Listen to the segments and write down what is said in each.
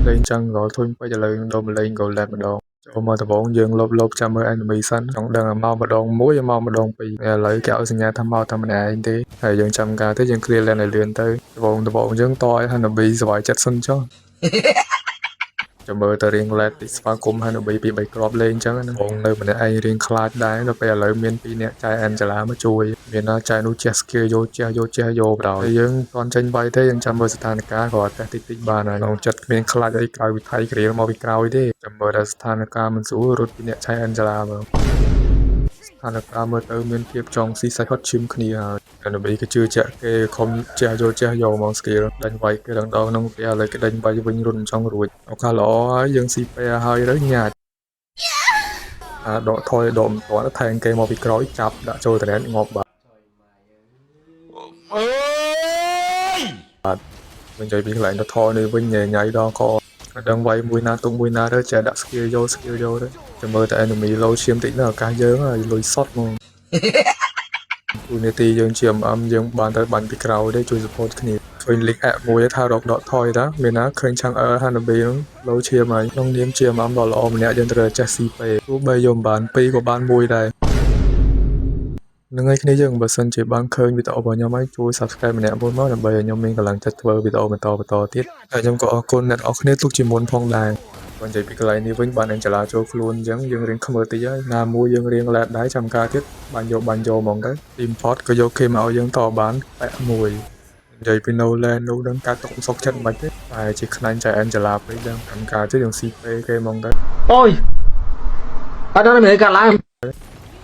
លេង jungle ធុញពេកឥឡូវដូរមកលេង gold lane ម្ដងចូលមកដំបូងយើងលបលបចាំមើល enemy សិនចង់ដឹងមកម្ដងមួយមកម្ដងពីរឥឡូវគេឲ្យសញ្ញាថាមកតែម្នាក់ឯងទេហើយយើងចាំការទៅយើង clear lane ឲ្យលឿនទៅដំបូងដំបូងយើងតឲ្យ Hanabi សប្បាយចិត្តសិនចុះ ចាំមើលទៅរៀង late តិចស្វាគមន៍ Hanabi ពី3គ្រាប់លេងអញ្ចឹងណាបងនៅម្នាក់ឯងរៀងខ្លាចដែរដល់ពេលឥឡូវមានពីរនាក់ចែ Angela មកជួយមានណាចែនោះចេះ skill យកចេះយកចេះយកបណ្ដោយហើយយើងអត់ចេញវាយទេយើងចាំមើលស្ថានភាពក៏តេស្តតិចតិចបានហើយក្នុងចិត្តគ្មានខ្លាចអីក្រៅវិថីក្រៀលមកពីក្រោយទេចាំមើលតែស្ថានភាពមិនស្រួលរត់ពីអ្នកចែ Angela មើលស្ថានភាពមើលទៅមានភាពចង់ស៊ីសាច់ហត់ឈាមគ្នាហើយ Hanabi ក៏ជឿជាក់គេខំចេះយកចេះយកមក skill ដេញវាយគេដល់ក្នុងផ្ទះឥឡូវគេដេញវាយវិញរត់មិនចង់រួចឱកាសល្អហើយយើងស៊ីពេលហើយទៅញ៉ាច់អាដកថយដកមិនទាន់ថែងគេមកពីក្រោយចាប់ដាក់ចូលត្រែនងាប់បាទ អើយ វិញចុយពីកន្លែងទៅថយនេះវិញញ៉ៃញ៉ៃដល់កអត់ដឹងវាយមួយណាទុកមួយណាទៅចេះដាក់ skill យក skill យកទៅចាំមើលតែ enemy លោឈាមតិចនៅឱកាសយើងហើយលុយសុតហ្មងទូនាទីយើងជា MM យើងបានទៅបាញ់ពីក្រោយទេជួយ support គ្នាឃើញ link app មួយថារកដកថយតាមានណាឃើញឆាំងអឺ Hanabi ហ្នឹងលោឈាមហើយក្នុងនាមជា MM ដ៏ល្អម្នាក់យើងត្រូវចេះ CP ទោះបីយកមិនបាន2ក៏បាន1ដែរនឹងហើយគ្នាយើងបើសិនជាបានឃើញវីដេអូរបស់ខ្ញុំហើយជួយ Subscribe ម្នាក់មួយមកដើម្បីឲ្យខ្ញុំមានកម្លាំងចិត្តធ្វើវីដេអូបន្តបន្តទៀតហើយខ្ញុំក៏អរគុណអ្នកនរគ្នាទុកជាមុនផងដែរបើនិយាយពីកន្លែងនេះវិញបាន Angela ចូលខ្លួនអញ្ចឹងយើងរៀងខ្មើតិចហើយណាមួយយើងរៀង late ដែរចាំការទៀតបាញ់យកបាញ់យកហ្មងទៅ import ក៏យកគេមកឲ្យយើងតបានប៉ែកមួយនិយាយពី no land នោះដឹងការຕົកសុកចិត្តមិនទេតែជាខ្លាញ់ចៃ Angela ពេកដឹងចាំការទៀតយើង CP គេហ្មងទៅ អូយអត់ដល់មានកាត់ឡើង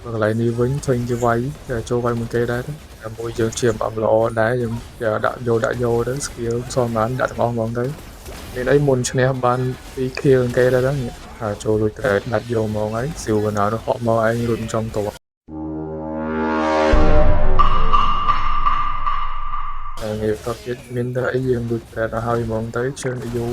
កន្លែងនេះវិញឃើញគេវាយតែចូលវាយមុនគេដែរតែមួយយើងជាអំល្អដែរយើងដាក់យកដាក់យកទៅ skill សមបានដាក់ទាំងអស់ហ្មងទៅមានអីមុនឈ្នះបាន2 kill គេដែរហ្នឹងហើយចូលលួចតែដាច់យកហ្មងហើយស៊ីវណានោះហក់មកឯងរត់ចង់តហើយងាយតទៀតមានតែអីយើងលួចតែដល់ហើយហ្មងទៅជឿនយូរ